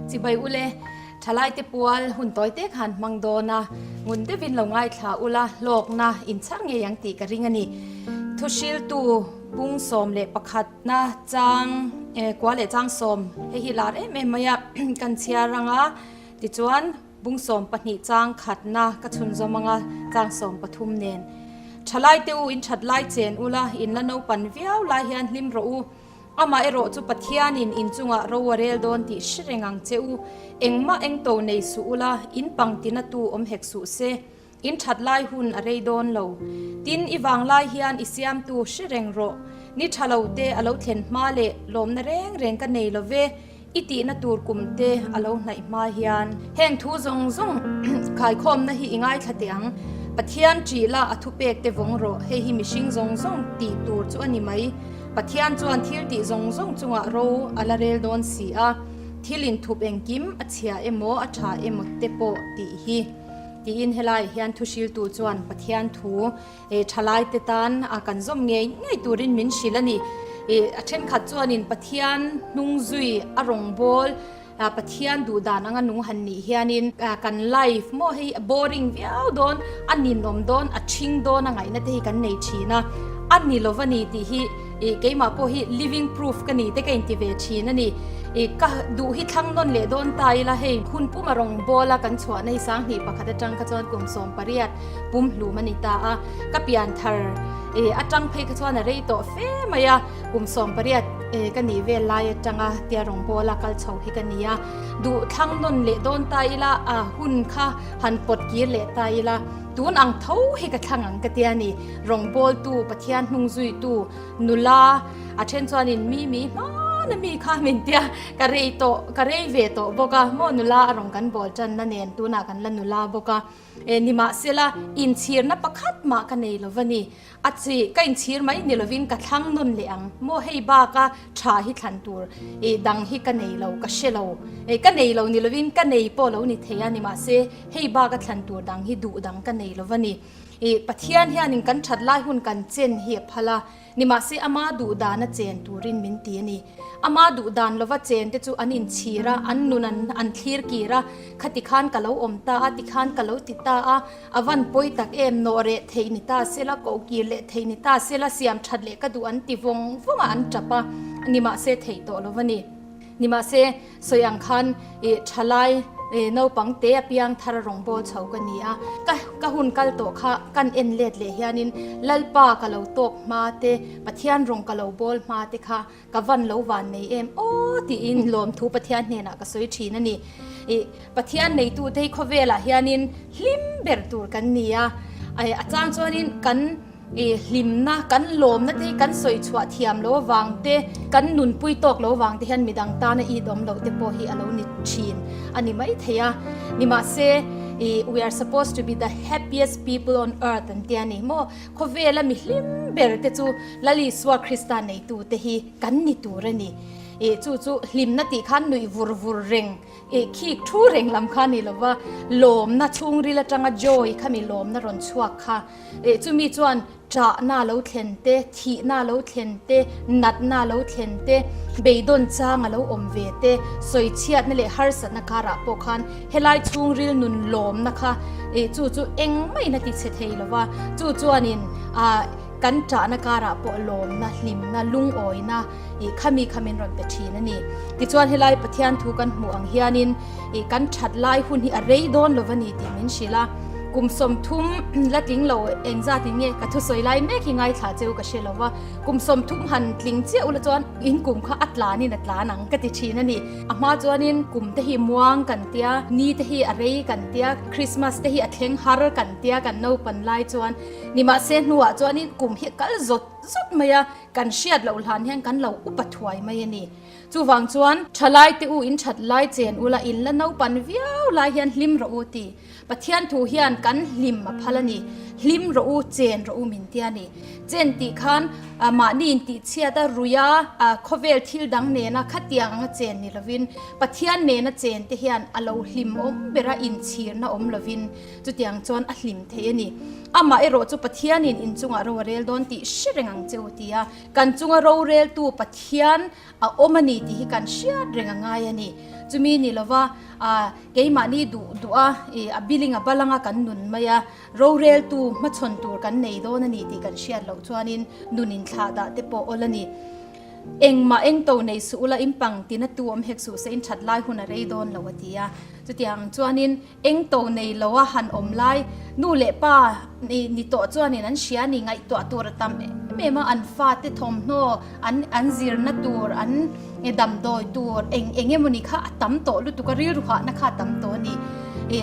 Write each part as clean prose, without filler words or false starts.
Chibai ule, thalaite pual hun tawi te khan hmang dawn a, ngun deuhin lo ngaithla ula hlawkna inchhar ngei ang tih ka ring a ni. Thuhriltu bung 11na chang kua leh chang sawm hei hi lar em em mai a, kan chhiar anga tichuan, Bung 12 chang khatna ka chhunzawm anga chang 13 nen. Thalai te u in that lai chen ula in la naupan viau lai hian hlim rawh u. Amah erawh chu Pathianin in chungah ro a rel dawn tih hre reng ang che u. Engmah engto nei suh ula in pangtina tu awm hek suh se. In that lai hun a rei dawn lo. Tin, i vang lai hian i siamtu hre reng rawh. Ni tha lo te a lo thlen hma leh lawmna reng reng ka nei lo ve, i tihna tur kum te a lo hnaih hma hian. Heng thu zawng zawng khaikhawmna hi i ngaithla teh ang. Pathian ṭih la a thupek te vawng rawh, hei hi mihring zawng zawng tih tur chu a ni mai. Pathian chuan thil tih zawng zawng chungah ro a la rel dawn si a, thil inthup engkim a chhia emaw a ṭha emaw te pawh tih hi. Tiin helaiah hian thuhriltu chuan Pathian thu thalaite tan a kan zawm ngei ngei turin min hrilh a ni. A thenkhat chuanin Pathian hnung zui a rawngbâwl Pathian duh dan anga nung han nih hianin kan life maw hei a boring viau dawn, a ninawm dawn, a ṭhing dawn a ngaihna te hi kan nei ṭhin a, a ni lo va ni tih hi Keimah pawh hi living proof ka ni te ka inti ve thin a ni. Ka duh hi thlang nawn leh dawn ta ila hei hun puma rawng bawla kan chhuahna hi 2001 atang kha chuan kum 18 pum hlum a ni ta a. Ka pian thar atang phei kha chuan a rei tawh fe mai a, kum 18 ka nih vel lai atanga tia rawng bawla kal chho hi ka ni a. Duh thlang nawn leh dawn ta ila hun kha han pawt kir leh ta ila. Tun ang tho hi ka thlang ang ka tia ni. Rawngbawltu, Pathian hnung zuitu, nula, a then chuanin mi mi hmana mi kha min tia ka rei tawh, ka rei ve tawh bawk a, maw nula a rawn kan bawl tanna nen tunah kan la nula bawk a. E, nimahsela inchhirna pakhat mah ka nei lo va ni. A chi, ka inchhir mai ni lovin ka thlang nawn leh ang. Maw hei baka tha hi thlan tur i dang hi ka nei lo, ka hre lo. E, ka nei lo ni lovin ka nei pawh lo ni thei a, nimahse hei baka thlan tur dang hi duh dang ka nei lo va ni. I Pathian hianin kan that lai hun kan chen hi a phal a, nimahse ama duh dana chen turin min ti a ni. Ama duh dan lova chen te chu an inchhir a, an nun an an thlir kir a, khati khan ka lo awm ta a, tikhan ka lo ti ta a, a van pawi tak em, nawh reh theih ni ta sela, koh kir leh theih ni ta sela, siam that leh ka duh an ti vawng vawng a, an tap a, nimahse theih tawh lo va ni. Nimahse, sawi ang khan i thalai i naupang te a piang thar a rawngbâwl chho ka ni a, ka ka hun kal tawh kha kan en let leh hianin Lalpa ka lo tawk hma te, Pathian rawng ka lo bâwl hma te kha ka van lo van nei em aw tiin lawmthu Pathian hnenah ka sawi thin a ni. I Pathian neitute hi khawvelah hianin hlim ber tur kan ni a, a chang chuanin kan I hlimna, kan lawmna te hi kan sawi chhuah thiam lo avang te, kan nunpui tawk lo avang te hian midang tana it awm loh te pawh hi a lo ni thin a ni mai thei a. Nimahse, i we are supposed to be the happiest people on earth an tia ni maw? Khawvela mi hlim ber te chu Lal Isua Krista neitu te hi kan ni tur a ni. I chu chu hlimna tih khan nuih vur vur reng, i khik thu reng lam kha a ni lova, lawmna chhungril atanga joy kha mi lawmna rawn chhuak kha. Eh, chumi chuan ṭahna lo thlen te, thihna lo thlen te, natna lo thlen te, beidawn chang a lo awm ve te, sawichhiatna leh harsatna karah pawh khan helai chhungril nun lawmna kha eh, chu chu engmah in a ti chhe thei lo va, chu chuanin ah kan ṭahna karah pawh lawmna, hlimna, lungawina eh khami kha min rawn pe ṭhin a ni. Tichuan helai Pathian thu kan hmuh ang hianin eh kan ṭhat lai hun hi a rei dawn lo va ni tih min hrilh a. Kum 30 la tling lo engzat in nge ka thusawi lai mek hi ngaithla cheu ka hre lo va, kum 30 han tling chiah ula chuan in kum kha a tlan in a tlan ang ka ti thin a ni. A hma chuanin kum te hi muang kan tia, ni te hi a rei kan tia, Christmas te hi a thleng har kan tia kan naupan lai chuan nimahse hnuah chuanin kum hi a kal zawt zawt mai a, kan hriat loh hlan hian kan lo upa thuai mai a ni. Chuvang chuan thalai te u in that lai chen ula in la naupan viau lai hian hlim rawh u ti. Pathian thu hian kan hlim a phal a ni. Hlim rawh u, chen rawh u min ti a ni. Chen tih khan mahni intihchhiat a, rui a, khawvel thil dang nena khatiang anga chen ni lovin, Pathian nena chen te hian a lo hlim awm ber a, inchhirna awm lovin chutiang chuan a hlim thei a ni. Amah erawh chu Pathianin inchungah ro a rel dawn tih hre reng ang che u ti a, kan chunga roreltu Pathian a awm a ni. ni tih hi kan hriat reng a ngai a ni. Chumi ni lova ah keimahni duh duh a ih a billing a bal anga kan nun mai a, roreltu hmachhawn tur kan nei dawn a ni tih kan hriat loh chuanin nun inthlah dah te pawh awl a ni. Engmah engto nei suh ula in pang tina tu awm hek suh se in that lai hun a rei dawn lo a ti a. Chutiang chuanin engto nei lo a han awm lai nu leh pa ni tawh chuanin an hria ni ngaihtuah tur a tam em em a, an fate thawmhnaw an an zirna tur an damdawi tur eng eng emawni kha a tam tawh lutuk a, rilru hahna kha a tam tawh a ni.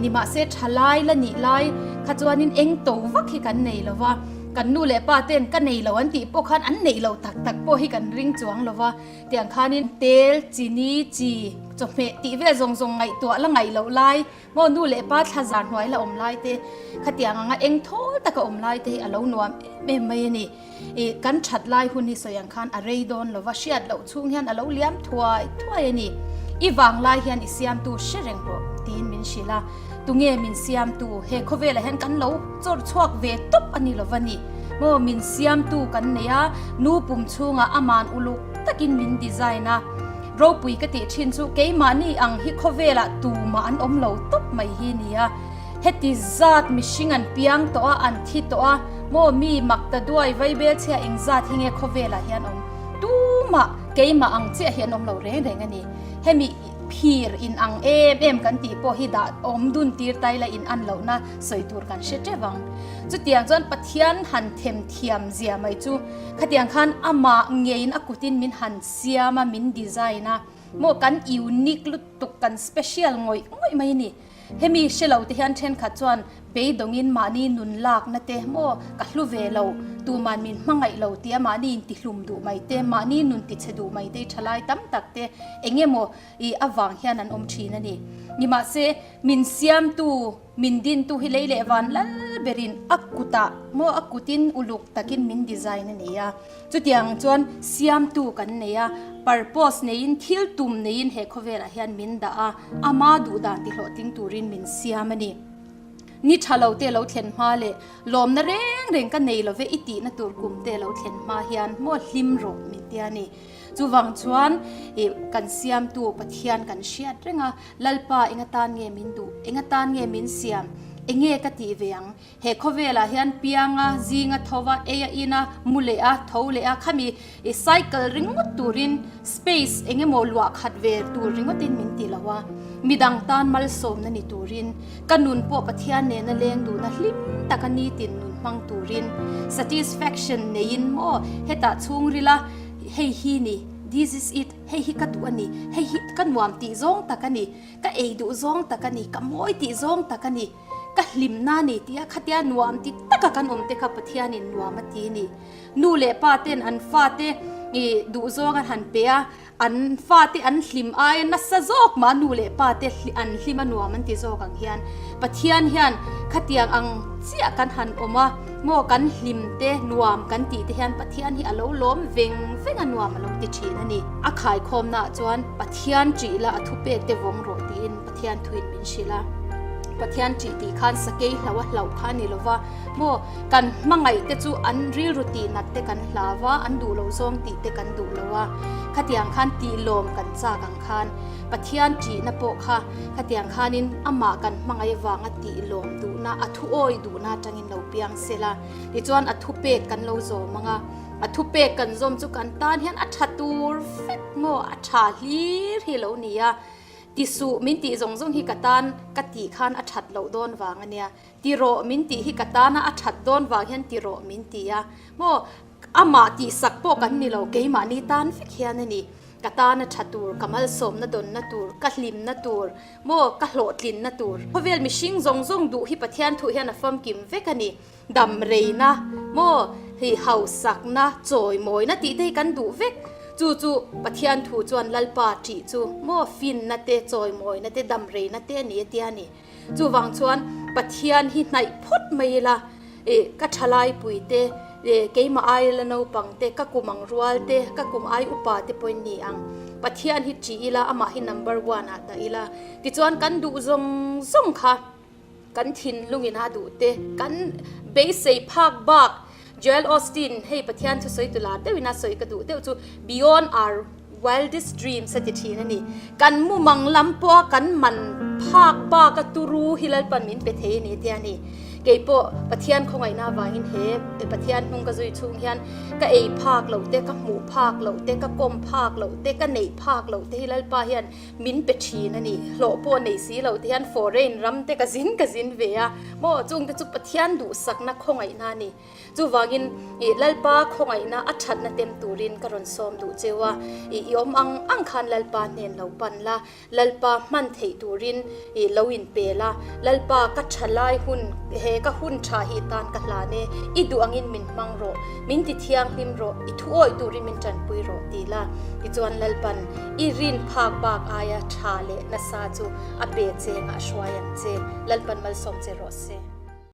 Nimahse thalai la nih lai kha chuanin engto vak hi kan nei lo va. Kan nu leh pa ten ka nei lo an tih pawh khan an neih loh tak tak pawh hi kan ring chuang lo va, tiang khanin tel, chini, chi, chawhmeh tih vel zawng zawng ngaihtuah la ngaih loh lai maw nu leh pa thla zar hnuai la awm lai te khatiang anga eng thawl taka awm lai te hi a lo nuam em em mai a ni. Ih kan that lai hun hi sawi ang khan a rei dawn lo va, hriat loh chhung hian a lo liam thuai thuai a ni. I vang lai hian i siamtu hre reng rawh tiin min hrilh a. Tunge min siamtu? He khawvelah hian kan lo chawr chhuak ve tawp a ni lova ni maw? Min siamtu kan nei a, nu pum chhungah aman uluk takin min design a. Ropui ka tih thin chu keimahni ang hi khawvelah tumah an awm lo tawp mai hi nia. Heti zat mihring an piang tawh a, an thi tawh a, maw mi mak ta duai vaibel chhia eng zat hi nge khawvelah hian awm? Tumah keimah ang chiah hi an awm lo reng reng a ni. Hemi. Phir in ang em em kan tih pawh hi dah awm dun tir tai la in an lohna sawi tur kan hre teuh ang. Chutiang chuan Pathian han them thiam zia mai chu khatiang khan amah ngeiin a kutin min han siam a, min design a, maw kan unique lutuk kan special ngawih ngawih mai a ni. Hemi hre lo te hian thenkhat chuan beidawngin mahni nun lakna te maw ka hlu ve lo, tuman min hmangaih lo tia mahni intihlum duh mai te, mahni nun tichhe duh mai te hi thalai tam tak te eng emaw ih avang hian an awm thin a ni. Nimahse, min siamtu, min dintu hi lei leh van lal berin a kutah maw a kutin uluk takin min design a ni a. Chutiang chuan siamtu kan nei a, purpose neiin, thil tum neiin he khawvelah hian min dah a, ama duh dan tihlawhtling turin min siam a ni. Ni tha lo te lo thlen hma leh lawmna reng reng ka nei love i tihna tur kum te lo thlen hma hian maw hlim rawh min tia a ni. Chuvang chuan ih kan siamtu Pathian kan hriat reng a, Lalpa enga tan nge min duh, enga tan nge min siam, enge ka tih ve ang? He khawvelah hian pianga, zinga thova, ei a ina, mu leh a, tho leh a, khami i cycle ringawt turin space eng emaw luah khat ve tur ringawtin min ti lo a, midang tan malsawmna ni turin, ka nun pawh Pathian nena leng duhna hlim taka nitin nun hmang turin satisfaction neiin maw hetah chhungrila hei hi ni, this is it, hei hi ka duh a ni, hei hi ka nuam tih zawng tak a ni, ka ei duh zawng tak a ni, ka mawi tih zawng tak a ni. Ka hlimna a ni tia khatia nuam ti taka kan awm te kha Pathianin nuam a ti a ni. Nu leh pa ten an fate ih duhzawng an han pe a, an fate an hlim aia nasa zawk mah nu leh pa te an hlim a nuam an ti zawk ang hian Pathian hian khatiang ang chiah kan han awm a maw kan hlim te nuam kan tih te hian Pathian hi a lo lawm veng veng a nuam a lo ti thin a ni. A khaikhawmnaah chuan Pathian ṭih la a thupek te vawng rawh tiin Pathian thuin min hrilh a, Pathian ṭih tih khan sakei hlo a hlauh kha a ni lova, maw kan hmangaih te chu an rilru tih nat te kan hlau va, an duh lo zawng tih te kan duh lo a, khatiang khan tih lawm kan chak ang khan Pathian ṭihna pawh kha khatiang khanin amah kan hmangaih avanga tih lawm duhna, a thuawi duhna atangin lo piang sela, tichuan a thupek kan lo zawm ang a, a thupek kan zawm chu kan tan hian a ṭha tur vek maw a ṭha hlir hi lo ni a. Ti suh min tih zawng zawng hi ka tan ka tih khan a that loh dawn vang a nia. Ti rawh min tih hi ka tana a that dawn vang hian ti rawh min ti a. Maw amah tihsak pawh kan ni lo keimahni tan vek hian a ni. Ka tana tha tur, ka malsawmna dawnna tur, ka hlimna tur, maw ka hlawhtlinna tur. Khawvel mihring zawng zawng duh hi Pathian thuh hian a famkim vek a ni. Dam reina, maw, hei hausakna, chawimawina tih te hi kan duh vek. Chu chu Pathian thu chuan Lalpa ṭih chu, maw, finna te, chawimawina te, dam reina te a ni a tia a ni. Chuvang chuan Pathian hi hnaih phawt mai ila, ih, ka ṭhalaipui te, ih, keimah aia la naupang te, ka kum ang rual te, ka kum ai upa te pawhin ni ang. Pathian hi ṭih ila, amah hi number one ah dah ila. Tichuan kan duh zawng zawng kha. Kan thinlungin a duh te, kan beisei phak bak Joel Osteen hei Pathian thusawi tu lar deuhin a sawi ka duh deuh chu beyond our Wildest dreams a ti thin a ni. Kan mumang lam pawha kan man phak bak a turu hi Lalpan min pe thei a ni tia ni. Kei pawh Pathian khawngaihna avangin he Pathian hnung ka zui chhung hian ka ei phak loh te, ka hmuh phak loh te, ka kawm phak loh te, ka neih phak loh te hi Lalpa hian min pe thin a ni. Hlawh pawh nei si loh te hian foreign ram te ka zin ka zin ve a maw chungte chu Pathian duhsakna khawngaihna a ni. Chuvangin i Lalpa khawngaihna a thatna tem turin ka rawn sawm duh cheu a, i i awm ang ang khan Lalpa hnen lo pan la, Lalpa hman theih turin i lo inpe la, Lalpa ka tha lai hun he ka hun tha hi tan ka hlan e, i duh angin min hmang rawh, min ti thianghlim rawh, i thu awih turin min tanpui rawh ti la, tichuan Lalpan i rin phak bak aia tha leh nasa chu a pe chengah a hruai ang che, Lalpan malsawm che rawh se.